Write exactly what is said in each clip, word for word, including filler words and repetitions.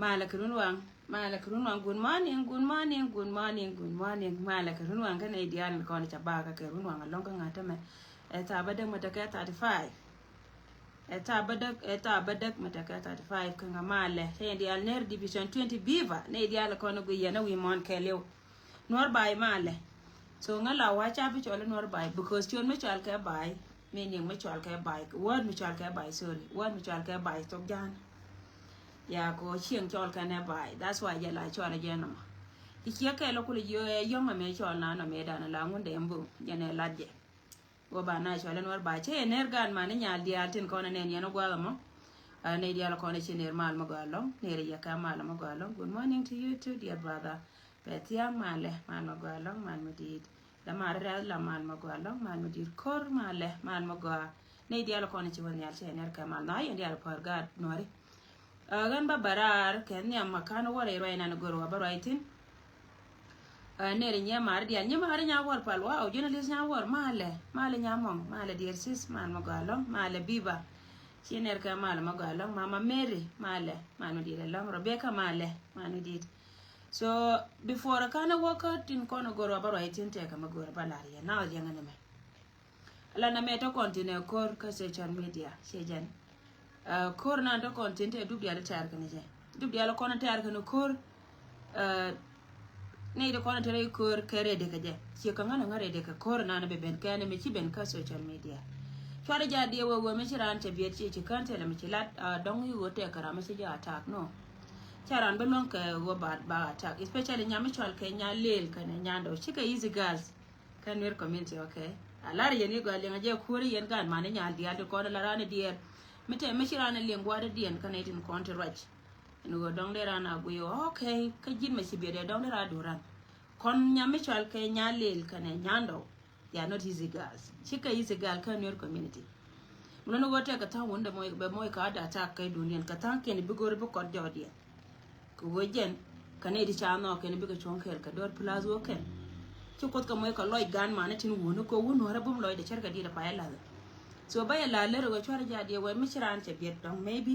Malɛ kɛ runwaŋ, malɛ kɛ runwaŋ, good morning, good morning, good morning, good morning. Malɛ kɛ runwaŋ kä nɛy diaal ni kɔn ca bak kä kɛ runwaŋ alɔŋ kä ŋa̱t tämɛ. Ɛ thaa bädäk mɛ tekɛ thirty five. Ɛ thaa bädäk, ɛ thaa bädäk mɛ tekɛ thirty five kä ŋa̱ malɛ. Nɛy diaal Nuer Division twenty, viva. Nɛy diaal kɔn guiyɛ na wi̱i̱ muɔ̱ɔ̱n kɛɛliw. Nuɔr Bay malɛ. So ŋä la wa ca bi cɔl Nuɔr Bay because ciöt mi cɔal kɛ Bay. Meaning mi cɔal kɛ ba̱y, word mi cɔal kɛ ba̱y, sorry, word mi cɔal kɛ ba̱y thok ja̱a̱n. Ya ko cieŋ cɔal kɛ nɛ ba̱y, that's why jɛ la cɔal jɛ nɔmɔ. Ci ciek kɛ lɔ kul jiö ɛ yɔ̱ŋ ɛmɛ cɔal na nɔmɛ dan la ŋun dee mbu jɛ nɛ lat jɛ. Wä ba na cɔal ɛn wär ba cɛ yɛ ner gan mani nyal diaal tin kɔn ɛ nɛn yɛn ɛ guath ɛmɔ. Ɛ nɛ diaal kɔn ɛ ci ner mal mɔ gɔa lɔŋ, ner yɛ kɛ mal mɔ gɔa lɔŋ. Good morning to you too, dear brother. Pɛ thia̱a̱ŋ malɛ, mal mɔ gɔa lɔŋ, mal mɔ diit. La mal rɛth la mal mɔ gɔa lɔŋ, mal mɔ diit. Kor malɛ, mal mɔ gɔa. Nɛ diaal kɔn ci wä nhial cɛ nɛr kɛ mal. Na yɛn diaal pär gaat nuɔri. Ɛ ɣän ba bä raar kɛ nhiam ma kan wä rɛy ruac nan gör wä bä ruac thin. Ɛ ner nyɛ mar diaal, nyɛ mar nya wär pal. Wow, journalist nya wär malɛ, malɛ nya mɔŋ, malɛ dear sis, mal mɔ gɔa lɔŋ, malɛ biba. Ci nɛr kɛ mal mɔ gɔa lɔŋ, mama Mary malɛ, mal mɔ diit lɔŋ, Rebecca malɛ, mal mɔ diit. So before kan wä kä tin kɔn gör wä bä ruac thin tɛkɛ mɛ gör bä lar yɛ na wä liɛŋä ni mɛ. Ala na mɛ tɔ kɔn tin ɛ kor kä social media ciɛ jɛn. Ɛ kor nan tɔ kɔn tin tɛ dup dial tɛr kɛ ni jɛ. Dup dial kɔn tɛr kɛ ni kor. Ɛ nɛ itɔ kɔn tɛr i kor kɛ rɛdɛ kɛ jɛ. Ciɛ kä ŋän ŋä rɛdɛ kɛ kor nan bɛ ben kɛ ni mɛ ci ben kä social media. Cuarɛ ja diɛ wɛ wɛ mɛ ci ran tɛ biɛt ci ci kän tɛ lɛ mɛ ci lat, ɛ dɔŋ i wä tɛ kɛ ram mɛ ci jɛ attack no. Ca ran bɛ luɔŋ kɛ wä ba ba attack, especially nyam mi cual kɛ nya lel kɛ ni nyandɔ ci kɛ easy girls. Kä Nuer community, okay. A lar yɛn i̱ gɔaa liɛŋ a jɛ kuäär yɛn gan mani nyal diaal ti kɔn la ran diɛɛr. Mi te mi ci ran liɛŋ gua̱a̱r diɛn kä nɛy tin kɔn ti ruac. Ɛn ɣöö dɔ̱ŋ dee ran a guiy, okay. Kä ji̱n mɛ ci biɛ dee dɔ̱ŋ dee ran duran. Kɔn nyam mi cual kɛ nyal lel kɛnɛ nyandɔw. They are not easy girls. Ci kɛ easy girl kä Nuer community. Mi lon i̱ ɣöö tɛk kɛ tha̱a̱ŋ wun dee moc, bɛ moc ka ada attack kɛ duniɛn kɛ tha̱a̱ŋ kiɛn bi go̱r bi kɔt jɔɔdiɛn. Kɛ ɣöö jɛn kɛ nɛy ti ca nhɔɔk kɛn bikɛ cuɔ̱ŋ kɛɛl kɛ dɔ̱r plus ɣöö kɛn ci Kuoth kɛ moc kɛ lɔc gan mani tin wuuni kɛ wun nuɔ̱rɛ bum lɔcdɛ cärkɛ di̱t ɛ pay ɛ lath. So ba yɛ la lär ɣöö cuarɛ jɛ a diɛ wee mi ci raan cɛ biɛt dɔ̱ŋ maybe.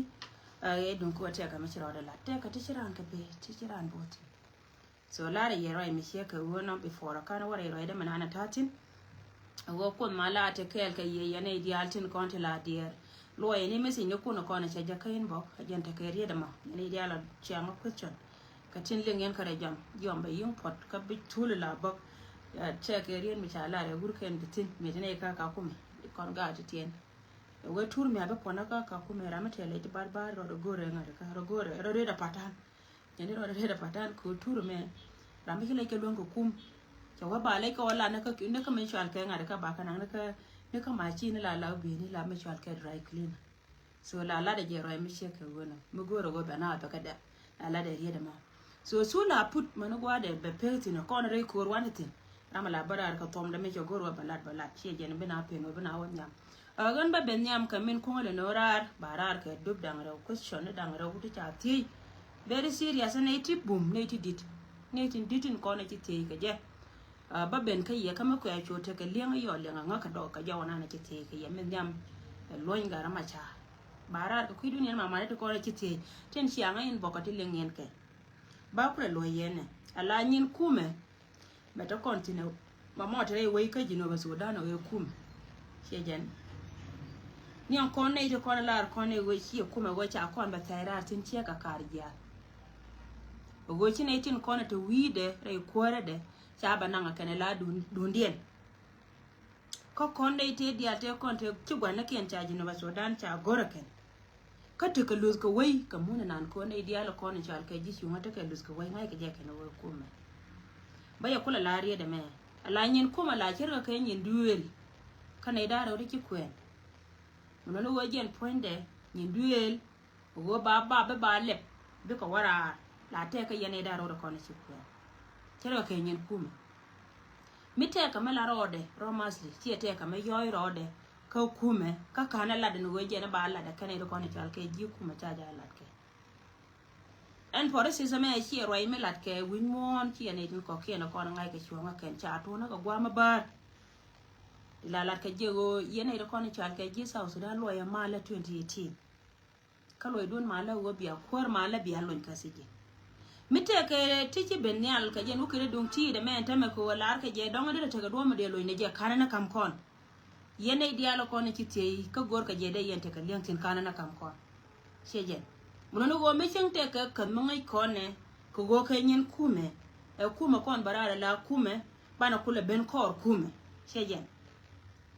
Ɛ duŋ kɛ ɣöö tɛkɛ mi ci rɔɔdɛ la tɛkɛ ti ci raan kɛ bee ti ci raan bo̱o̱th. So larɛ yɛ ruac mi ciɛ kɛ ɣöö nɔ before kan wä rɛy ruacdä mi nan a ta̱thi̱n. A ɣöö Kuoth ma la te kɛɛl kɛ yiëë yɛn i̱ diaal tin kɔn ti la diɛɛr. Luɔyɛ ni message ni kun kɔn cɛ jɛ kä inbox a jɛn tekɛ riet ɛmɔ yɛn i̱ diaal a ciaŋ a question. Kɛ tin liŋ yɛn kɛ rɛ jam jiɔm bɛ yiŋ puɔt kä bi thul la bäk. Cɛ kɛ riet mi ca lar ɛ wur kɛn bi thin mi tin i̱ ka Kakuma kɔn gaat ti tiɛn. Ɛ wee tur mi a bi puɔn a ka Kakuma ram mi tɛl ɛ ti bar bar rɔ rɔ go̱rɛ ŋa̱t kä rɔ go̱rɛ rɔ riet a patan. Yɛn di rɔɔdɛ riet a patan kɛ tur mɛ. Ram bi ci lec kɛ luäŋ kɛ kum. Cɛ wä ba lec kɛ wä la ni kä, ni kä mi cual kɛ ŋa̱t kä ba kä naŋ ni kä, ni kä ma ci ni la la bi ni la mi cual kɛ dry clean. So la la dɛ jɛ rɔy mi ciek kɛ wä nɔ mi go̱o̱r a wä bɛ na wä bɛ kɛ dɛ. La la dɛ riet ɛmɔ. So su la put mɛ ni gua̱dɛ bɛ pek thin kɔn rɛy ko̱o̱r wani thin. Ram a la bä raar kɛ thɔm dɛ mi cɛ go̱r wä bɛ lat bɛ lat ciɛ jɛn bi na pen wä bi na wä nhiam. Ɛ ɣän bä ben nhiam kɛ min kuŋä lɛ ni wä raar ba raar kɛ dup daŋ rɛw question ni daŋ rɛw ti ca thiec. Very serious ni ti bum ni ti dit ni ti dit in kɔn ci thiec kɛ jɛ. Ɛ bä ben kä yɛ kä mi kuɛ cu tekɛ liɛŋ yɔ liɛŋ a ŋä kɛ dɔk kɛ jɛ wä nan ci thiec kɛ yɛ min nhiam. Ɛ luɔny garä ma ca ba raar kɛ kui̱ duniɛn ma mani ti kɔn ci thiec tin cia ŋä in bɔkɔ ti liɛŋ yɛn kɛ. Ba kulɛ luɔ̱c yɛn nɛ a la nyin kumɛ. Mɛ tɔ kɔn thin ɛ ma mɔ te rɛy wec kä Jinubä Sudan ɛ wee kum. Ciɛ jɛn. Niɛŋ kɔn nɛy ti kɔn lar kɔn ɛ wee ciɛ kumɛ wee ca kɔn bɛ thɛy raar thin ciɛ kɛ kar jiath. Ɛ wee ci nɛy tin kɔn ɛ te wi̱i̱dɛ rɛy kuäärädɛ ca bɛ naŋ ɛ kɛn ɛ la dun, dundiɛn. Kä kɔn dee tëë diaal tëë kɔn tëë ci gua̱n ni kiɛn ca Jinubä Sudan ca go̱rä kɛn. Kä tekɛ luth kɛ wei kɛ mun inan kɔn dee diaal kɔn in cɔal kɛ ji̱ cuŋä tekɛ luth kɛ wei ŋa̱ckɛ jɛ kɛn wei kumɛ. Bä yɛ kulɛ la riet ɛmɛ a la nyin kumɛ la cärkɛ kɛ nyin duëël. Kä nɛy da̱rɛ wä ti ci kuɛn. Mun ni wä jiɛn puɔ̱nydɛ nyin duëël. Ɣöö ba ba bi ba lɛp bikɛ wä raar la tɛɛkä yɛn i̱ da̱r rot kɔn ci kuɛn. Cɛ rɔ kɛ nyin kumɛ. Mi tɛɛkä mi la rɔɔdɛ rɔ masli ciɛ tɛɛkä mi yɔɔy rɔɔdɛ kä kumɛ kä ka̱n ɛ lat ɛn ɣöö jɛn i̱ ba lat ɛ kɛn i̱ rɔ kɔn i̱ cɔal kɛ ji̱ kumɛ ca jɛ lat kɛ. Ɛn pɔri sisɛ mɛ ciɛ ruac mi lat kɛ wi̱ny muɔ̱ɔ̱n ciɛ nɛy tin kɔ̱kiɛn ɛ kɔn ŋa̱c kɛ cuɔ̱ŋä kɛn ca tuɔ̱nä kɛ gua̱a̱m ɛ bäär. Ti la lat kɛ jiɛ ɣöö yɛn i̱ rɔ kɔn i̱ cɔal kɛ ji̱ South Sudan luɔyɛ mal ɛ twenty eighteen. Kä luɔcdun malä ɣöö bia kuäär malä bia lony kä thi̱ji̱. Mi tëëkɛ ti ci ben nhial kɛ jɛn wä kɛ ri duŋ ti dɛ mɛ ɛn tämɛ kɛ ɣöö lar kɛ jɛ dɔ̱ŋ dee tekɛ duɔ̱ɔ̱m dee lony ni jɛ ka̱n ni ka̱m kɔn. Yɛn nɛy diaal kɔn ci thiey kä go̱r kɛ jɛ dee yɛn tekɛ liɛŋ thi̱n ka̱n ni ka̱m kɔn. Ciɛ jɛn. Mun ni ɣöö mi cieŋ tëëkɛ käth mi ŋäc kɔn nɛ kɛ ɣöö kɛ nyin kumɛ. Ɛ kumɛ kɔn bä raar ɛ la kumɛ banɛ kulɛ ben kɔɔr kumɛ. Ciɛ jɛn.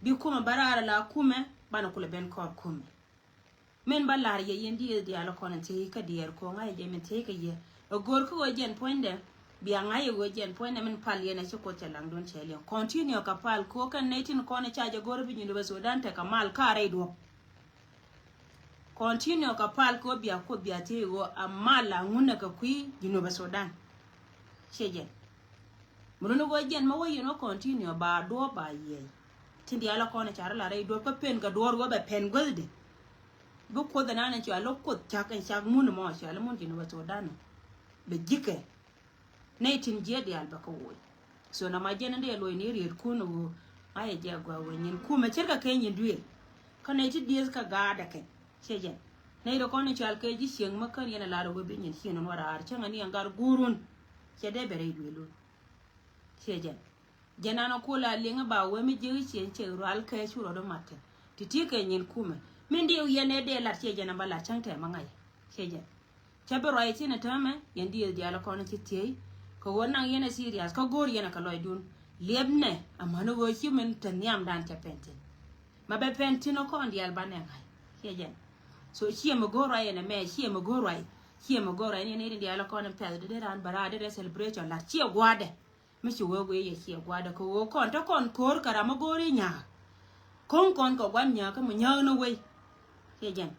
Bi kumɛ bä raar la kumɛ, banɛ kulɛ ben kɔr kumɛ. Min bä lar yɛ yɛn dieth diaal kɔn in thiec kä diɛɛr ko̱ŋ a yɛ jɛ min thiec kä yɛ. Ɛ go̱r kä ɣöö jɛn puɔ̱nydɛ bia ŋa̱c ɛ ɣöö jɛn puɔ̱nydɛ min pal yɛn ɛ ci Kuoth cɛ laŋdun cɛ liɛŋ. Continue kɛ pal ko̱ kɛn nɛy tin kɔn in ca jɛ go̱r ɛ bi Jinub Sudan tekɛ mal ka rɛy duɔ̱p. Continue kɛ pal ko̱ bia Kuoth bia thiec ɣöö a mal a ŋun ɛ kɛ kui̱ Jinub Sudan. Ciɛ jɛn. Mi luni ɣöö jɛn mi wä yɛn wä continue ba duɔ̱ɔ̱p ba yiɛc. Tin diaal kɔn in ca rɔ la rɛy duɔ̱ɔ̱p kä pen kɛ duɔ̱ɔ̱r ɣöö bɛ pɛn guäthdi. Bi Kuoth ɛnan in cua lo̱k Kuoth cak in cak mun mɔ cua lo̱k mun Jinub Sudan. Bɛ ji̱kɛ. Nɛy tin jiɛ diaal bɛ kä woc. So na ma jɛn in dee luɔc ni rietkun ɣöö a yɛ jɛ gɔaa ɣöö nyin kumɛ ce̱tkɛ kɛ nyin duëël. Kä nɛy ti dieth kä gaatdɛ kɛn. Ciɛ jɛn. Nɛy rɔ kɔn in cual kɛ ji̱ cieŋ mä kän yɛn a lar ɣöö bi nyin cieŋ in wä raar cäŋɛ ni ɛn gat guurun. Cɛ dee bɛ rɛy duëëlun. Ciɛ jɛn. Jɛn an a kol a liŋ ba wee mi jiäk cieŋ cɛ rual kɛ cu rɔɔd mat kɛ. Ti ti kɛ nyin kumɛ. Min diw yɛn ɛ dee lat ciɛ jɛn a ba lat cäŋ tɛm a ŋa̱c. Ciɛ jɛn. Cä bi ruac thi̱n ɛ täämɛ yɛn dieth diaal kɔn ci thiey. Kɛ ɣöö naŋ yɛn ɛ serious kä go̱o̱r yɛn ɛ kɛ lɔcdun. Liɛpnɛ amäni ɣöö ci min te nhiamdan cɛ pɛn thi̱n. Ma bɛ pɛn thi̱n ɛ kɔn diaal banɛ ŋa̱c. Ciɛ jɛn. So ciɛ mi go̱o̱r ruac ɛn ɛmɛ, ciɛ mi go̱o̱r ruac. Ciɛ mi go̱o̱r ruac ni ni diaal kɔn in pɛth di dee raan bɛ raar di dee celebration lat ciɛ gua̱a̱dɛ. Mi ci wee wee yɛ ciɛ gua̱a̱dɛ kɛ ɣöö kɔn te kɔn ko̱o̱r kɛ ram mi go̱o̱r i̱ nyaak. Ko̱ŋ kɔn kɛ gua̱n nyaak kä mi nyaak ni wei. Ciɛ jɛn.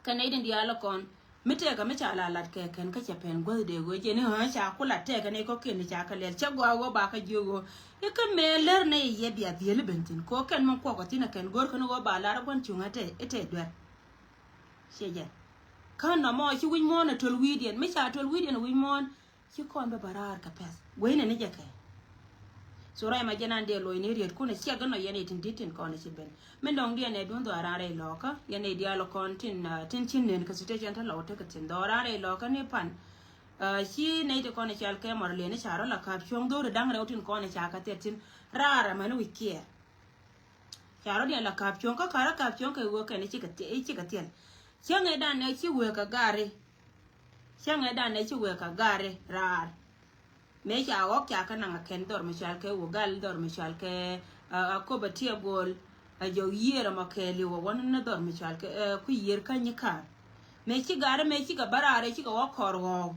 Kɛ nɛy din diaal kɔn mi tɛkɛ mi ca la lat kɛ kɛn kä cɛ pɛn guäth dee ɣöö jɛn i̱ ɣän ca ku lat tɛkɛ nɛy kɔ̱kiɛn ca kɛ lɛl cɛ gɔaa ɣöö ba kä jiök ɣöö i̱ kä mëë lär nɛy yɛ bia dhiel i̱ ben thi̱n kɛ ɣöö kɛn mi kuɔkɔ thi̱n ɛ kɛn go̱r kɛn ɣöö ba lar ɛ gua̱n cuŋ ɛ tɛ ɛ tɛ duer. Ciɛ jɛn. Kä nɔmɔ ci wi̱c muɔ̱ɔ̱n ɛ töl wi̱i̱diɛn mi ca töl wi̱i̱diɛn ɛ wi̱c muɔ̱ɔ̱n. Ci kɔn bä bä raar kɛ pɛth gueynɛ ni jɛ kɛ. So ruac ma jɛn an dee luɔc ni riet kunɛ ciɛk inɔ yɛn itin dit tin kɔn ici ben. Min dɔŋ diɛn ɛ duun dhɔaran rɛy lɔkä yɛn idial kɔn tin, ah, tin cin nen kä situation ti lɔw tekɛ tin dhɔaran rɛy lɔkä ni pan. Ah, ci nɛy ti kɔn ical kɛ mɔr leni ca rɔ la kap cuɔ̱ŋ dho̱ri da̱ŋ rɛw tin kɔn ica kɛ thil tin raar ɛmɛn wi̱c kiɛɛr. Ca rɔ̱diɛn la ka̱p cuɔ̱ŋ kä ka̱rä ka̱p cuɔ̱ŋ kɛ ɣöö kɛn i̱ cikɛ thiɛl. Cäŋ ëëdan nɛ ci wëë kɛ gari. Cäŋ ëëdan nɛ ci wëë kɛ gari raar. Mëë ca ɣɔ̱k ca kä naŋ a kɛn dhɔr mi cual kɛ Ugal, dhɔr mi cual kɛ, ah, Akobo Tiɛgol, a jɔk yiër ɛmɔ kɛɛliw ɛ wä ni dhɔr mi cual kɛ, eh, ku yiër kä nyi ka̱a̱r. Mëë ci gari mëë cikɛ bä raar ëë cikɛ ɣɔ̱k kɔr ɣɔ̱ɔ̱k.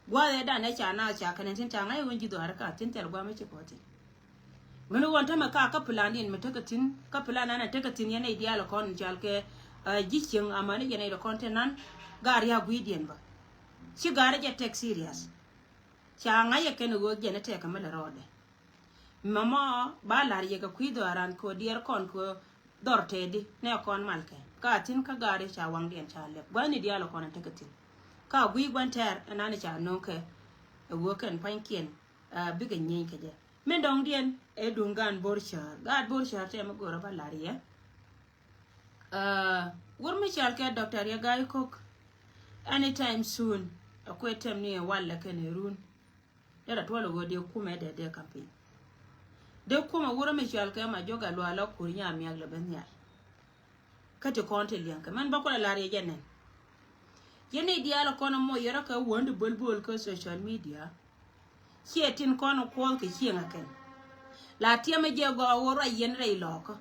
Gua̱a̱th ëëdan ëë ca naath ca kɛn ɛn tin ca ŋa̱c ɣän ji̱ dhɔaari ka thi̱n thil gua̱a̱m mi ci kɔn thi̱n. Ŋäni ɣɔn tämɛ ka kä plan in mi tekɛ thi̱n kä plan an a tekɛ thi̱n yɛn nɛy diaal kɔn in cal kɛ, ah, ji̱ cieŋ amäni yɛn nɛy dɔ kɔn tin nan. Gaari a gui̱diɛn bä ci gaari jɛ tek serious. Ca ŋa̱c ɛ kɛn ɣöö jɛn ɛ tɛkɛ mi lɛ rɔɔdɛ. Mɛmɔ ba lar yɛ kɛ kui̱ dhɔaran kɛ ɣöö diɛɛr kɔn kɛ ɣöö dhɔr tɛɛdi nɛ kɔn malkɛ ka thi̱n kä gaari ca waŋdiɛn ca lɛp gua̱thni diaal kɔn in tekɛ thi̱n. Ka gui̱ gua̱n tɛɛr ɛnan ca no̱o̱ŋkɛ ɛ ɣöö kɛn pa̱nykiɛn, ah, bikɛ nyieeny kɛ jɛ. Min dɔ̱ŋdiɛn ɛ duŋ gaan bo̱r cäär gaat bo̱r cäär tɛm mi go̱rä ba lar yɛ. Ah, wur mi cal kɛ Doctor Riek Gai Kok anytime soon. Ɛ kuɛ tɛm ni ɛ walɛ kɛn ɛ run. Derɛ tuɔl ɛ ɣöö dee kumɛ dee dee campaign. Dee kumɛ wurɛ mi cual kɛ ma jɔk a lual a kur nya miak lɛ ben nhial. Kä ti kɔn ti liɛŋ kɛ mɛn bä kulɛ lar yɛ jɛ nɛn. Yɛn ni diaal kɔn a mɔ yɛrɛ kɛ wän di böl böl kä social media. Ciɛ tin kɔn kuɔth kɛ cieŋ a kɛn. La tiɛmɛ jɛ gɔɔ wä ruac yɛn rɛy lɔɔkä.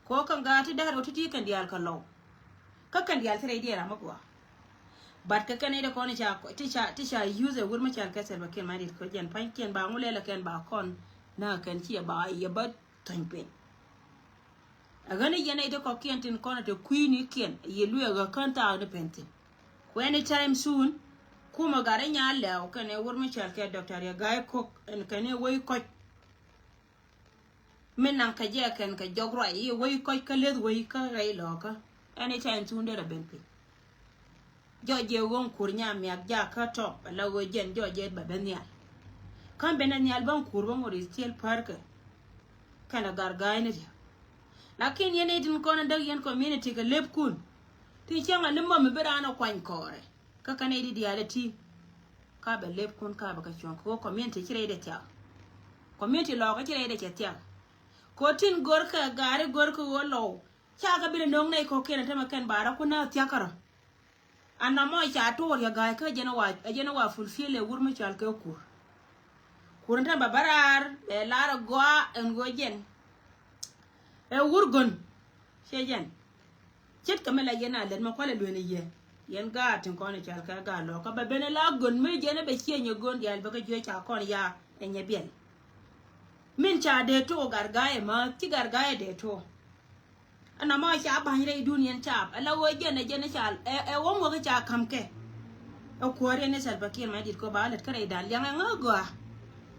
Kɛ ɣöö kɛn gaat ti da̱r ɣöö ti ti kɛn diaal kɛ lɔw. Kä kɛn diaal ti rɛy diɛɛr ram mi gɔaa. But kɛ kɛn i̱ dee kɔn ti ca, ti ca, ti ca use ɛ wur mi cal kɛ Salva Kiir ma dit kɛ jɛn pa̱nykiɛn ba ŋu lɛl ɛ kɛn ba kɔn. Na kɛn ci ɛ ba yɛ bä thɔny piny. Ɛ ɣän i̱ yɛn i̱ dee kɔkiɛn tin kɔn ɛ te kui̱nikiɛn yɛ luee ɛ ɣä kän thaak ni pɛn thi̱n. Ku anytime soon kumɛ gat i̱ nyaa lɛɛw kɛn ɛ wur mi cal kɛ Doctor Riek Gai Kok ɛn kɛn ɛ wec kɔc. Mi naŋ kɛ jɛ kɛn kɛ jɔk ruac i̱ wec kɔc kä leth wec kä rɛy lɔɔkä. Anytime soon derɛ ben piny. Jɔc jɛ ɣöö ŋ kur nya miak jak kä tɔp ala ɣöö jɛn jɔc jɛ bɛ ben nhial. Kä ben a nhial bä ŋ kur bä ŋot is still pärkɛ. Kɛn a gar ga̱a̱cni diɛ. Lakin yɛn i̱ tin kɔn a däk yɛn community kɛ lep kun. Ti cäŋ a ni mɔm i̱ bi raan a kuany kɔɔrɛ. Kä kɛn i̱ di diaal iti. Ka bɛ lep kun ka bɛ kɛ cuɔ̱ŋ kɛ ɣöö community ci rɛy dɛ thiak. Community lɔɔkä ci rɛy dɛ cɛ thiak. Kɛ ɣöö tin görkɛ gaari görkɛ ɣöö lɔw. Ca kɛ bi lɛ no̱o̱ŋ nɛy kɔ̱kiɛn a tämɛ kɛn ba rɔ kun na thiak kärɔ. An na mɔ ca tuɔɔr yɛ ga̱a̱c kä jɛn wa, jɛn wa fulfill ɛ wur mi cɔal kɛ kur. Kur in tɛm bɛ bä raar bɛ lar a gɔaa ɛn ɣöö jɛn ɛ wur gön. Ciɛ jɛn ce̱tkɛ mi la yɛn a lät mɛ kualɛ lueni yɛ. Yɛn gaat tin kɔn i̱ cal kɛ gaat lɔɔkä bɛ ben ila gön mi jɛn ɛ bɛ ciɛ nyɛ gön diaal bɛ kä jiö ca kɔn ya ɛ nyɛ biɛl. Min ca dee to̱o̱ gat ga̱a̱c ɛmä ci gat ga̱a̱c ɛ dee to̱o̱. Ɛn amɔ ca ba̱ny rɛy dun yɛn caap ala ɣöö jɛn ɛ jɛn ɛ ca ɛ wä muɔk ca ka̱m kɛ. Ɛ kuäär yɛn ɛ Salva Kiir Mayardit kɔ ba lät kä rɛy dan liaŋ ɛ ŋä gɔaa.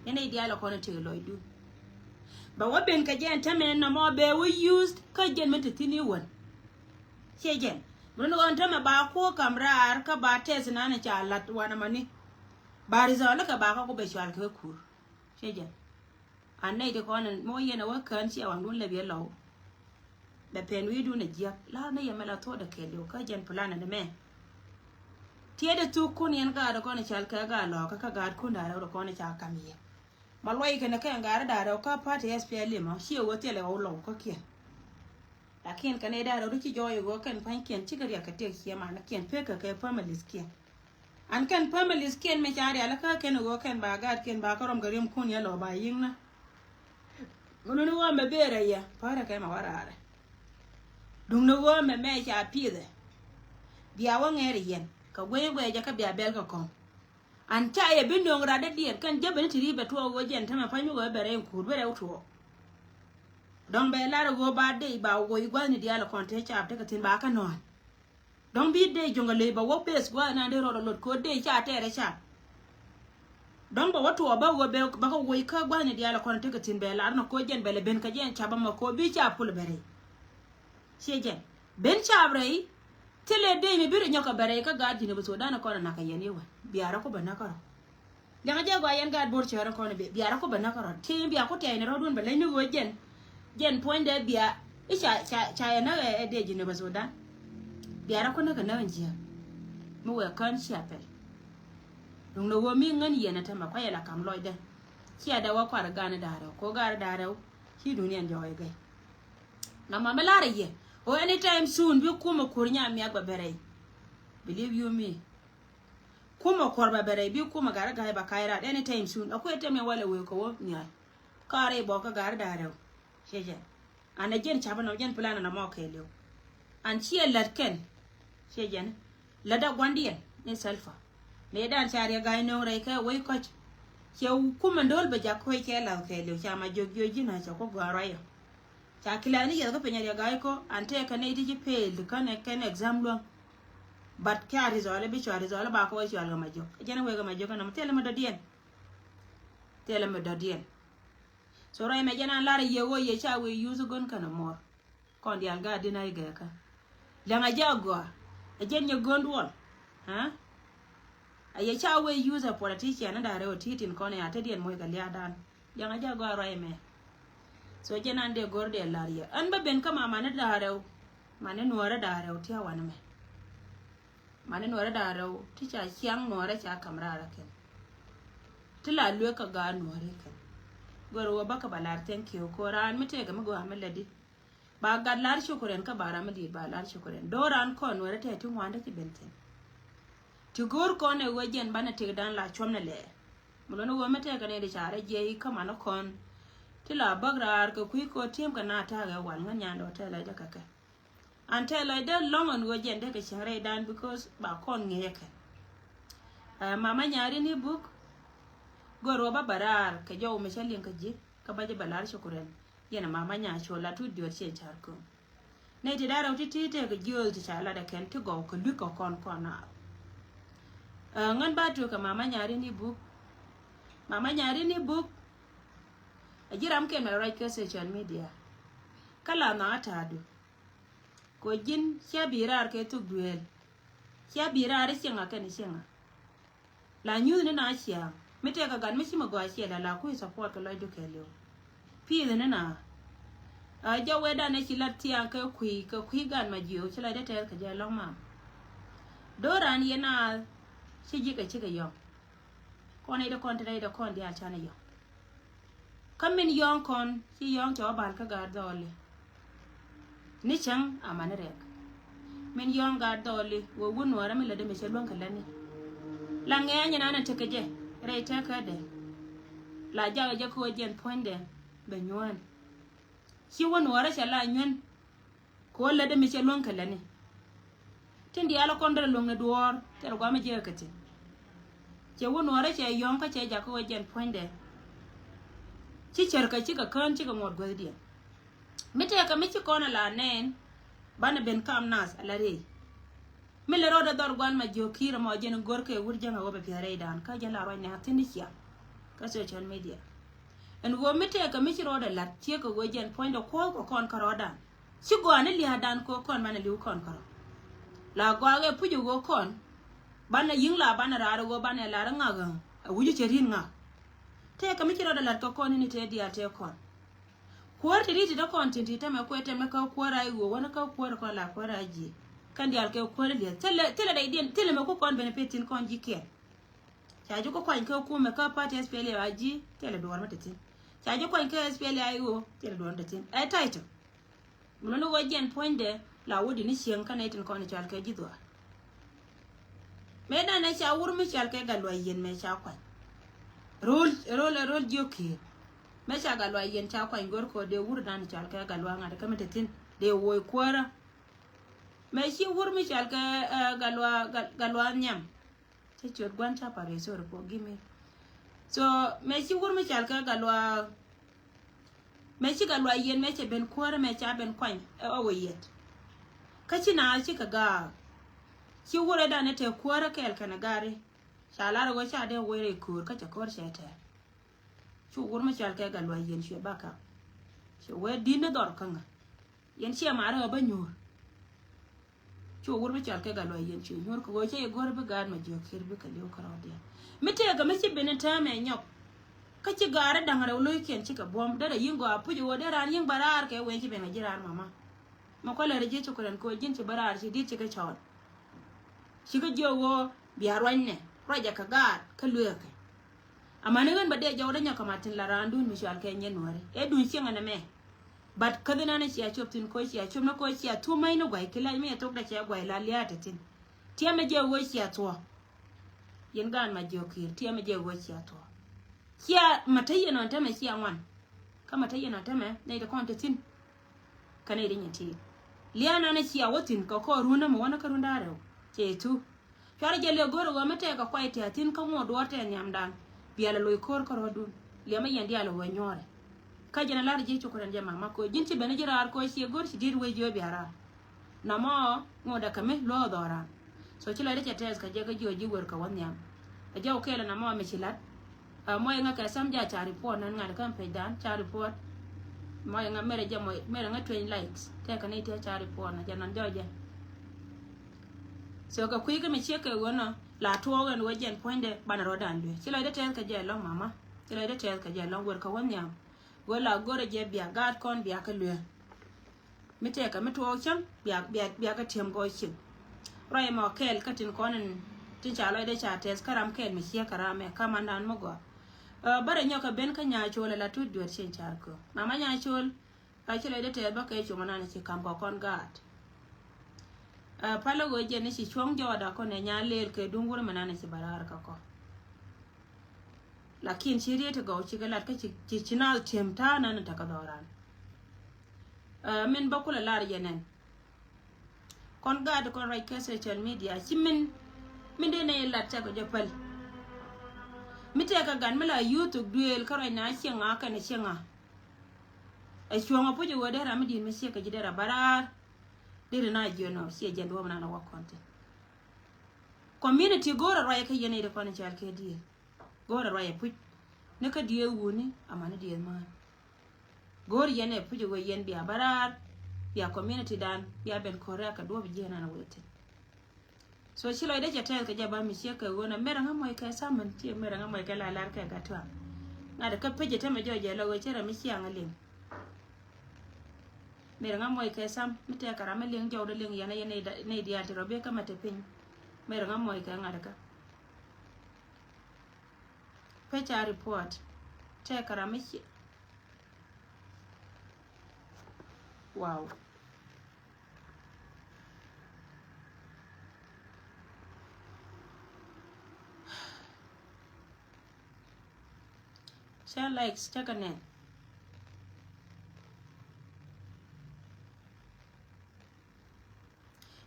Yɛn ɛ diaal ɛ kɔn ɛ tëë lɔcdun. Bɛ wä ben kɛ jɛn tämɛ nɔmɔ bɛ wä used kä jɛn mi te thi̱n i̱ wän. Ciɛ jɛn mi luni ɣɔn tämɛ ba kuɔ kam raar kä ba tɛth nan ca lat wanɛ mani. Ba result kɛ ba kä ku bɛ cual kɛ kur. Ciɛ jɛn. An nɛy ti kɔn mi wä yɛn a wä kään ciɛ waŋdun lɛp yɛ lɔw. Bɛ pɛn wi̱i̱dun a jiäk la ni yɛ mɛ la thuɔ̱k dɛ kɛɛliw kä jɛn plan ni mɛ. Tiɛɛdɛ thuk kun yɛn gaat kɔn i̱ cal kɛ gaat lɔɔkä kä gaat kun da̱rɛ wä kɔn i̱ ca kam yɛ. Ma luɔy kɛn kɛn gaat da̱rɛ wä kä party S P L M ɔ ciɛ wä thilɛ wä lɔw kä kiɛn. Lakin kɛn i̱ da̱rɛ wä ci jɔɔy wä kɛn pa̱nykiɛn cikɛ riɛk kɛ tiɛk ciɛ man kiɛn pek kɛ kɛ families kiɛn. An kɛn families kiɛn mi ca rial kä kɛn ɣöö kɛn ba gaat kiɛn ba kä rɔm kɛ riɛm kun yɛ lɔ ba yiŋ na. Ŋununi ɣöö mɛ berɛ yɛ pärɛ kɛ mɛ wä raarɛ. Duŋni ɣöö mɛ mɛ ca pi̱i̱thɛ. Bia wä ŋɛɛr yɛn kɛ guɛy guɛy jɛ kä bia bɛl kɛ kɔŋ. An ca yɛ bi nöŋ rat dädiɛn kɛn jäbɛ ni ti ri̱i̱bɛ tuɔɔk ɣöö jɛn tämɛ pa̱ny mi ɣöö bɛ rɛy kuut bɛ rɛw tuɔɔk. Dɔ̱ŋ bɛ lar ɣöö ba dee ba woc gua̱thni diaal kɔn te caap tekɛ thi̱n ba kä nɔ̱a̱n. Dɔ̱ŋ bi dee juŋ a ley ba wä bes gua̱a̱th nan dee rɔɔd a lot ko̱ dee ca tɛɛrɛ ca. Dɔ̱ŋ ba wä tuɔɔk ba wä bɛ ba kä woc kä gua̱a̱thni diaal a kɔn tekɛ thi̱n bɛ lar nɔ ko̱ jɛn bɛ lɛ ben kä jɛn ca ba ma ko̱ bi ca pul bɛ rɛy. Ciɛ jɛn ben ca rɛy. Thilɛ dee mi bi rɛ nyɔk a bɛ rɛy kä gaat ji̱n a bi thok dan a kɔn a nak a yɛn i̱ wä biarä ku bɛ nak a rɔ. Liaŋa jɛ gua yɛn gaat Bor cäärä kɔn bi biarä ku bɛ näk rɔt ti bia ku tiɛy ni rɔt wun bɛ leny ni ɣöö jɛn. Jɛn puɔ̱nydɛ bia i̱ ca ca ca yɛ näk ɛ dee ji̱ ni bä Sudan. Biarä ku näk ɛ näk jiäk. Mi wee kään cia pɛl. Duŋ ni ɣöö mi ŋän yɛn ɛ tämɛ kuayɛ la kam lɔcdɛ. Cia dɛ wä kuar ɛ gan ɛ da̱a̱ rɛw ko gar ɛ da̱a̱ rɛw. Ci duniɛn jɔɔc ɛ gɛy. Nɔmɔ mi lar ɛ yɛ ɣöö anytime soon bi kumɛ kur nya miak bɛ bɛ rɛy. Believe you me. Kumɛ kuɔr bɛ bɛ rɛy bi kumɛ gat ɛ ga̱a̱c bɛ ka̱c rat anytime soon. A kuɛ tɛm yɛ walɛ wee kɛ wä nhial. Ka rɛy bɔk kä gat ɛ da̱a̱ rɛw. Ciɛ jɛn an ɛ jɛn capä nɔmɔ jɛn plan nɔmɔ kɛɛliw. An ciɛ lät kɛn ciɛ jɛn lät ɛ gua̱ndiɛn ni Salva. Mëë dan ca riɛ ga̱a̱c nööŋ rɛy kɛ wec kɔc. Ciɛ kumɛ do̱l bɛ jak kuec kɛ lath kɛɛliw ca ma jiök jiök ji̱n a cɛ ku gɔ̱a̱r ruac yɔ. Ca kilɛth ni yɛth kä piny a riɛ ga̱a̱c kɔ an tëëkɛ nɛy ti ci peel kän kɛn exam luäŋ. But kɛ a result bi cua result ba kɛ wä cual kɛ ma jiök jɛn wek kɛ ma jiök kɛ nɔmɔ thilɛ mi dɔ̱diɛn. Thilɛ mi dɔ̱diɛn. So ruac mɛ jɛn an lar a yie ɣöö yie ca wee yuth gön kɛn a muɔr. Kɔn diaal gaat din a i̱ gɛɛkä. Liaŋ a jɛ a gɔaa a jɛn nyɛ gön duɔl. A yɛ ca wee yuth a politician ni da̱a̱ rɛw a ti̱i̱ tin kɔn ya te diɛn moc kɛ lia̱a̱dan. Liaŋ a jɛ a gɔaa ruac mɛ. So jɛn an dee go̱r dee lar yɛ an bä ben kä ma mani da̱a̱ rɛw. Mani nuɔɔrä da̱a̱ rɛw tia̱ wanɛ mɛ. Mani nuɔrɛ da̱a̱ rɛw ti ca ciaŋ nuɔrɛ ca kam raar a kɛn. Ti la luek kä gaat nuɔrɛ kɛn. Gör wä bä kä ba lar thank you ko raan mi tëëkɛ mi gɔaa mi lätdi. Ba gat lar cukuriɛn kä ba ram mi di̱i̱t ba lar cukuriɛn do̱ran kɔn nuɔrɛ tɛɛ ti ŋuan dee ci ben thi̱n. Ti go̱o̱r kɔn ɛ wee jiɛn banɛ tëkdan la cuɔm ni lɛɛr. Mi luni wee mi tɛɛkɛ ni di ca rɛ jiɛc kä manä kɔn. Ti la bäk raar kɛ kui̱ kɛ ti̱em kɛ na ta̱a̱ kɛ wal ŋän nyan dɔ̱ tɛɛ lɛ jɛ kɛ kɛ. An tɛɛ lɔcdä lɔ̱ŋ ɛn ɣöö jɛn dee kɛ cieŋ rɛydan because ba kɔn ŋi̱eec ɛ kɛn. Mama Nyari ni buk. Gör wä ba bä raar kɛ jɔw mi cä liŋ kä ji̱ kä ba ji̱ bɛ lar cukuriɛn. Yɛn ɛ mama Nyari cu lat tut diöt ciɛ car köŋ. Nɛy ti da̱rɛw ti ti tëëk jiööth ti ca lat ɛ kɛn ti gɔw kɛ lui̱k kɛ kɔn kɔn naath. Ŋän ba tuök kɛ mama Nyari ni buk. Mama Nyari ni buk. A ji̱ ram kɛn mɛ ruac kä social media. Kä la nhaŋ a ta̱a̱du. Kɛ ji̱n cia bi raar kɛ thuk dueel. Cia bi raar i̱ cieŋa kɛn i̱ cieŋa. La nyuthni na ciaŋ mi tɛk a gat mi ci mi gɔaa ciɛ la la kui̱ support kɛ lɔcdu kɛɛliw. Pi̱i̱thni na a jɛ wetdan ɛ ci lat thiaŋ kɛ kui̱ kɛ kui̱ gat ma jiöök ci lɔcdä tɛth kɛ jɛ lɔ̱ŋ mam. Do̱ran yɛ naath ci ji̱ kɛ cikɛ yɔ̱ŋ. Kɔn nɛy ti kɔn ti nɛy ti kɔn diaal canɛ yɔ̱ŋ. Kä min yɔ̱ɔ̱ŋ kɔn ci yɔ̱ɔ̱ŋ cɛ wä bal kä gaat dhɔɔli. Ni cäŋ amani rɛk min yɔ̱ɔ̱ŋ gaat dhɔɔli wee wun nuɔɔrä mi lätdä mi cɛ luäŋ kɛ lätni. La ŋɛɛny in anɛ tekɛ jɛ rɛy tɛkädɛ. La jakɛ jɛ kɛ ɣöö jɛn puɔ̱nydɛ bɛ nyuään. Ci wä nuɔɔrä cɛ la nyuän. Kɛ ɣöö lätdɛ mi cɛ luäŋ kɛ lätni. Tin diaal kɔn derɛ luäŋ ni duɔ̱ɔ̱r, thilɛ guamɛ jiäkä kɛ thi̱n. Cɛ wä nuɔɔrä cɛ yɔ̱ŋ kä cɛ jakä ɣöö jɛn puɔ̱nydɛ. Ci cärkä cikɛ kään cikɛ ŋuɔ̱t guäthdiɛn. Mi tëëkä mi ci kɔn a la nɛɛn, banɛ ben kam nath a la rɛy. Mi lɛ rɔɔdɛ dhɔr gua̱n ma jiök ki̱i̱r ɛmɔ jɛn go̱rkɛ wut jäŋ a ɣöö bɛ piɛth rɛydan kä jɛn la ruac nɛɛk thi̱n ni ciaŋ kä social media. Ɛn ɣöö mi tëëkä mi ci rɔɔdɛ la̱t ciekɛ ɣöö jɛn puɔ̱nydɛ kuɔ̱ɔ̱k kɛ kɔn kärɔɔdan. Ci gɔaa ni lia̱a̱dan kɛ ɣöö kɔn banɛ li̱w kɔn kärɔɔ. La gɔaa ɣöö puc ɣöö kɔn banɛ yi̱ŋ la banɛ raar ɣöö banɛ lar ŋak ɛ wi̱c cɛ ri̱n ŋak. Tëëkä mi ci rɔɔdɛ la̱t kɛ kɔn ni tëë diaal tëë kɔn. Kuäär ti ri̱t ti dee kɔn tin ti tämɛ kuɛ tämɛ kä kuäär a i̱ ɣöö wänä kä kuäär kɔn la kuäär a ji̱. Kɛn diaal kɛ kuäär lieth thilɛ thilɛ dɛy diɛn thilɛ mɛ ku kɔn benefit tin kɔn ji̱ kiɛn. Ca ji̱ ku kuany kä kumɛ kä party S P L A ji̱ thilɛ duɔ̱ɔ̱r mi te thi̱n. Ca ji̱ kuany kä S P L A I O thilɛ duɔ̱ɔ̱r mi te thi̱n. Ɛ title. Mi luni ɣöö jiɛn puɔ̱nydɛ la wä di ni cieŋ kä nɛy tin kɔn i̱ cɔal kɛ ji̱ dhuaar. Mëë danɛ ca wur mi cɔal kɛ Gatluak Yiɛn mëë ca kuany. Ro̱l ro̱l ro̱l jiök ki̱i̱r. Mëë ca Gatluak Yiɛn ca kuany go̱r kɛ ɣöö dee wur dan cɔal kɛ Gatluak ŋa̱t kä mi te thi̱n dee woc kuäärä. Mëë ci wur mi cɔal kɛ Gatluak Gatluak Nhiam. Cä ciöt gua̱n ca pa̱r yɛ, sorry, forgive me. So mëë ci wur mi cɔal kɛ Gatluak, mëë ci Gatluak Yiɛn mëë cɛ ben kuäärä mëë ca ben kuany ɛ ɣɔw ɛ yɛt. Kä ci naath cikɛ gaak. Ci wurɛ danɛ te kuäärä kɛɛl kɛnɛ gaari. Ca lar ɛ ɣöö ca dee wee rɛy köör kä cɛ köör cɛ tɛɛr. Cu wur mi cɔal kɛ Gatluak Yiɛn cuɛ bakap. Cuɛ wee di̱t ni dhɔr kä ŋä. Yɛn ciɛ ma̱a̱r ɣä bä nyuur. Cu wur mi cɔal kɛ Gatluak Yiɛn cuɛ nyuur kɛ ɣöö cä yɛ go̱r bi gaat ma jiök ki̱i̱r bikɛ li̱w kärɔɔdiɛn. Mi tëëkä mi ci ben in täämɛ nyɔk. Kä ci gaari da̱ŋ rɛw lo̱ckiɛn cikɛ buɔ̱m derɛ yi̱ŋ gɔaa puc ɣöö dee raan yi̱ŋ bä raar kɛ wen ci ben kɛ ji̱ raan mama. Mi kualɛ rɛ ji̱ cukɛ rɛn kɛ ɣöö ji̱n ci bä raar ci di̱t cikɛ cɔɔl. Cikɛ jiök ɣöö bia ruacnɛ ruacɛ kɛ gaat kä lueekä. Amäni ɣän bä dee jɔwdä nyɔk kɛ mat tin la raandun mi cual kɛ nyɛ nuääri ɛ duun cieŋ ɛn ɛmɛ. But käthi nan cia cop thin koc cia cop ni koc cia thuɔ̱k mäc ni guay ki lac mi ɛ thok dee cia guay la lia̱a̱ te thin. Tiɛmɛ jɛ ɣöö cia thuɔ̱k. Yɛn gaan ma jiök ki̱i̱r tiɛmɛ jɛ ɣöö cia thuɔ̱k. Cia ma te yɛn ɔn tämɛ cia ŋuan. Kä ma te yɛn ɔn tämɛ nɛy te kɔn te thi̱n. Kä nɛy te nyin ti̱i̱t lia̱a̱ nan cia wä thi̱n kɛ kɔɔr run nämɛ wä ni kä run da̱a̱ rɛw. Cɛ thu. Cuarɛ jɛ liɛ go̱r ɛ ɣöö mi tɛɛk kɛ kuay tɛ̈ thi̱n kä ŋuɔ̱t duɔ̱ɔ̱r tɛɛ nhiamdan. Biɛl ɛ loc ko̱r kärɔɔdun. Liɛmɛ yɛn diaal ɛ ɣöö nyuɔ̱ɔ̱rɛ. Kä jɛn ɛ lar ji̱ cukɛ rɛn jɛ mama koc ji̱n ci ben ji̱ raar koc ciɛ go̱r ci di̱t wec jiö bia raar. Namɔ ŋuɔ̱t ɛ kɛ mi luɔ̱ɔ̱ dhɔran. So ci lɔcdä cɛ tɛth kɛ jɛ kä jiö ji̱ wer kɛ wä nhiam. Ɛ jɔw kɛɛl ɛ namɔ mi ci la̱t. Ɛ muɔc ŋä kɛ sam ja ca report nan ŋa̱t kä page dan ca report. Muɔc ŋä merɛ jɛ muɔc merɛ ŋä twenty likes tɛkɛ ni tɛ ca report na jɛ nan jɔw jɛ. So kɛ kui̱ kä mi ciek kɛ ɣöö nɔ la tuɔɔk ɛn ɣöö jɛn puɔ̱nydɛ banɛ rɔ̱dan luee ci lɔcdä tɛth kɛ jɛ lɔ̱ŋ mama. Ci lɔcdä tɛth kɛ jɛ lɔ̱ŋ wer kɛ wä nhiam. Ɣöö la go̱rɛ jɛ bia gaat kɔn bia kɛ luee. Mi tɛkɛ mi tuɔɔk cäŋ bia bia bia kɛ tiɛm gɔɔy cin. Ruac ɛmɔ kɛɛl kä tin kɔn in tin ca lɔcdɛ ca tɛth kä ram kɛɛl mi ciek kɛ ram ɛ kamandan mi gɔaa. Ɛ bärɛ nyɔk kɛ ben kä Nyacool ɛ la tut duet cin car köök mama Nyacool. Ɛ ci lɔcdɛ tɛth bä kɛ cuɔ̱ŋ nan ci kam kɔ kɔn gaat. Ɛ palä ɣöö jɛn ni ci cuɔ̱ŋ jɔɔda kɔn ɛ nya leel kɛ duŋ wur mi nan ci bä raar kä kɔ. Lakin ci riet ti gɔw ci kɛ lat kä ci ci ci naath tiɛm ta̱a̱ nan in tekɛ dhɔran. Ɛ min bä kulɛ lar yɛ nɛn. Kɔn gaat kɔn ruac kä social media ci min min dee nɛ lat cakɔ jɛ päl. Mi tɛkɛ gat mi la youth duëël kä ruac na cieŋa kɛnɛ cieŋa. Ɛ cuɔ̱ŋ ɛ puc ɛ ɣöö dee ram mi di̱i̱t mi ciek kɛ ji̱ dee ra bä raar. Dee ri na jiön ɔ ciɛ jɛn duɔ̱ɔ̱p nan ɛ wä kɔn thin. Community go̱o̱r ɛ ruac kä yɛn ɛ ri kɔn ɛ cɔal kɛ diëël. Go̱o̱r ɛ ruac ɛ puc ni kä diëël wuni amäni diëël mään. Go̱o̱r yɛn ɛ puc ɛ ɣöö yɛn bia bä raar bia community dan bia ben ko̱r rɛ̈k kɛ duɔ̱ɔ̱p jiɛn ɛn ɛ wee thin. So ci lɔcdä cɛ tɛth kɛ jɛ ba mi ciek kɛ ɣöö nɛ merɛ ŋä muɔc kɛ tha̱män ci merɛ ŋä muɔc kɛ la lar kɛ gat tuaŋ. Ŋa̱t kä pec ɛ tämɛ jɔc jɛ lɔ ɣöö cɛ rɛ mi ciaŋ ɛ liŋ. Merɛ ŋä muɔc kɛ tham mi tɛkɛ ram mi liŋ jɔwdä liŋ yɛn ɛ yɛn nɛy diaal ti rɔ bi kä mɛ te piny. Merɛ ŋä muɔc kɛ ŋa̱t kä pec a report tɛkɛ ram mi ciek. Wow. Share, likes, cakɛ nɛn.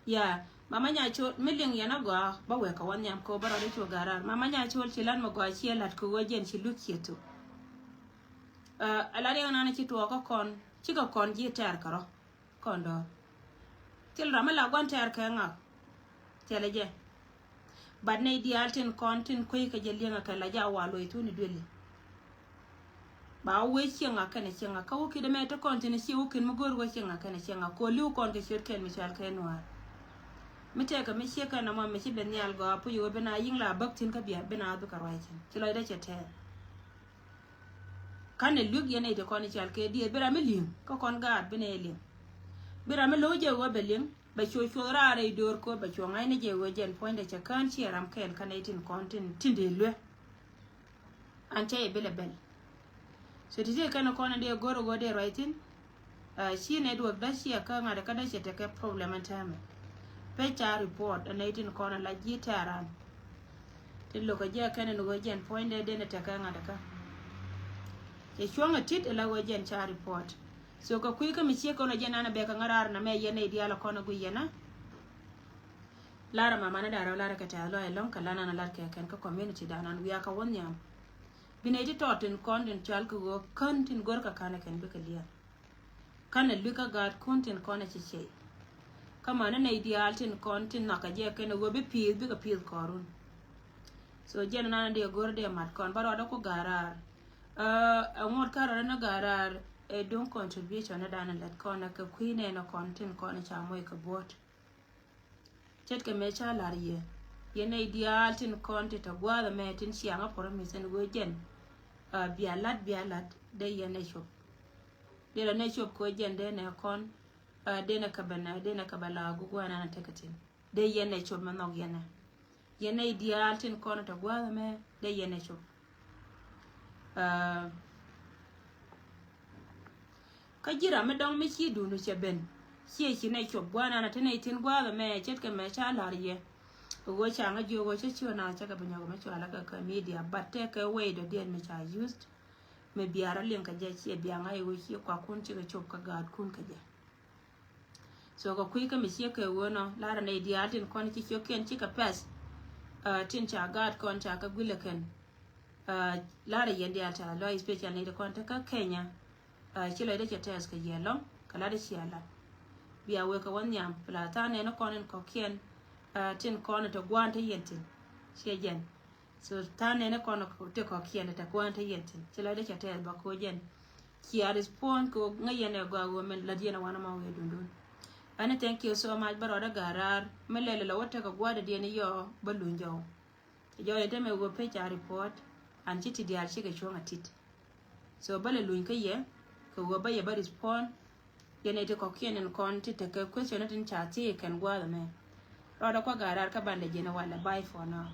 Ya, mama nya col mi liŋ yɛn a gɔaa ba wek kɛ wä nhiam kɛ wä ba rɔɔdɛ cu garar. Mama nya col ci lat mi gɔaa ciɛ lat kɛ wä jɛn ci luk ciɛ thuk. A lat yɛn nan ci tuɔɔk kä kɔn cikɛ kɔn ji̱ tɛɛr kɛ rɔ. Kɔn dɔɔr thil ram mi la guan tɛɛr kɛ ŋak. Thilɛ jɛ. But nɛy diaal tin kɔn tin kueec kɛ jɛ liɛŋɛ kɛ la ja wa luɔc thuni dueli. Ba wee cieŋ a kɛnɛ cieŋ a kä wä kidɛ mɛ te kɔn tin cie wä kin mi go̱r wä cieŋ a kɛnɛ cieŋ a kɔ li̱w kɔn kɛ ciöt kɛn mi cual kɛ nuaar. Mi tɛkɛ mi cie kɛn amɔ mi ci ben nhial gɔaa puc wä ben a yiŋ la bäk tin kä bia ben a bikɛ ruac cin ci lɔcdɛ cɛ tɛɛr. Kanɛ luek yɛn nɛy ti kɔn ical kɛ diee bi ram mi li̱eŋ kä kɔn gaat bi nɛ li̱eŋ. Bi ram mi lo̱w jɛ ɣöö bɛ li̱eŋ bɛ cuɔ cuɔth raar rɛy do̱r ko̱ bɛ cuɔ ŋa̱cni jɛ ɣöö jɛn puɔ̱nydɛ cɛ kään ciɛ ram kɛɛl kä nɛy tin kɔn tin tin dee luek. An cɛ yɛ bi lɛ bɛl. So ti ti kɛn kɔn in dee go̱r ɣöö dee ruac thi̱n. Ci network dä ciɛ kä ŋa̱t kä dä ciɛ tekɛ problem in täämɛ. Pec ca report in nɛy tin kɔn in la ji̱ tɛ̈ran. Tin lo̱k kɛ jɛ kɛn in ɣöö jɛn puɔ̱nydɛ den in tekɛ ŋa̱t kä. Cɛ cuɔ̱ŋ a tit in la ɣöö jɛn ca report. So kɛ kui̱ kä mi ciek kɔn a jɛn an a bɛ kɛ ŋa̱t raar na mɛ yɛn nɛy diaal a kɔn a guiy yɛn a. Lar a mamani da̱rɛ lar kɛ tɛth lɔc ɛlɔ̱ŋ kɛ lan an a lar kɛ kɛn kä community dan an wiak a wä nhiam. Bi nɛy ti tɔt tin kɔn tin cual kɛ ɣöö kän tin go̱r kɛ ka̱n ɛ kɛn bikɛ liɛl. Ka̱n ɛ lui̱k kä gaatkun tin kɔn ɛ ci cey. Kä mani nɛy diaal tin kɔn tin nhɔakɛ jɛ kɛn ɛ ɣöö bi pi̱i̱th bikɛ pi̱i̱th kɔɔrun. So jɛn nan dee go̱r dee mat kɔn ba rɔɔdɛ ku ga̱raar. Ɛ ŋuɔ̱t kä rɔɔdɛ ni ga̱raar ɛ duŋ contribution ni dan lät kɔn ɛ kɛ kui̱ nɛn ɛ kɔn tin kɔn ɛ ca moc kɛ buɔ̱t. Ce̱tkɛ mëë ca la̱r yɛ yɛn nɛy diaal tin kɔn ti tɔ gua̱a̱th ɛmɛ tin ciaŋ a promise ɛn ɣöö jɛn. Bia la̱t bia la̱t dee yɛn ɛ cop. Dee la nɛ cop kɛ ɣöö jɛn dee nɛ kɔn. Dee nɛ kɛ bɛ nɛ dee nɛ kɛ bɛ la guguan an a tekɛ tin dee yɛn ɛ cop mɛ nhɔk yɛn ɛ. Yɛn nɛy diaal tin kɔn tɔ gua̱a̱th ɛmɛ dee yɛn ɛ cop. Kä ji̱ ram mi dɔ̱ŋ mi ci duundu cɛ ben ciɛ ci nɛy cop gua̱a̱th an a te nɛy tin gua̱a̱th ɛmɛ ce̱tkɛ mɛ ca la̱r yɛ. Ɣöö ca ŋä jiök ɣöö cä ci ɣä nath cä kɛ bi nyɔk mi cualä kɛ kɛ media but tɛkɛ way dɔ̱diɛn mi ca used. Mi biaar a liŋ kɛ jɛ ciɛ biaŋ a i̱ ɣöö ci kuakun cikɛ cop kɛ gaatkun kɛ jɛ. So kɛ kui̱ kä mi ciek kɛ ɣöö nɔ larɛ nɛy diaal tin kɔn ci ciökiɛn cikɛ pɛth. Tin ca gaat kɔn ca kɛ guilɛ kɛn. Larɛ yɛn diaal ca lɔc especial nɛy ti kɔn te kä Kenya. Ci lɔcdɛ cɛ tɛth kɛ yɛ lɔŋ kɛ latdɛ cia lat. Bia wek kɛ wä nhiam pla tha̱a̱ŋ nɛn kɔn in kɔ̱kiɛn. Tin kɔn in te gua̱a̱n te yɛn tin ciɛ jɛn. So tha̱a̱ŋ nɛn kɔn te kɔ̱kiɛn te gua̱a̱n te yɛn tin ci lɔcdɛ cɛ tɛth bä ko̱ jɛn. Cia respond kɛ ŋäc yɛn ɛ gɔaa ɣöö min la̱t yɛn ɛ wanɛ ma wee dundun. Ɛn thank you so much bä rɔɔdɛ ga̱a̱r raar mi lɛl lɛ wä tekɛ gua̱a̱dɛ diɛn yɔ bä luny jɔw. Jɔw yɛn te mɛ ɣöö pec ca report an ci ti diaal cikɛ cuɔ̱ŋ a tit. So bä lɛ luny kä yɛ kɛ ɣöö bä yɛ bä respond. Yɛn ɛ ti kɔ̱kiɛn in kɔn ti tekɛ question tin ca thiec kɛn gua̱a̱th ɛmɛ. Rɔɔdɛ kua̱ ga̱a̱r raar kä bandɛ jiɛn ɛ walɛ bye for now.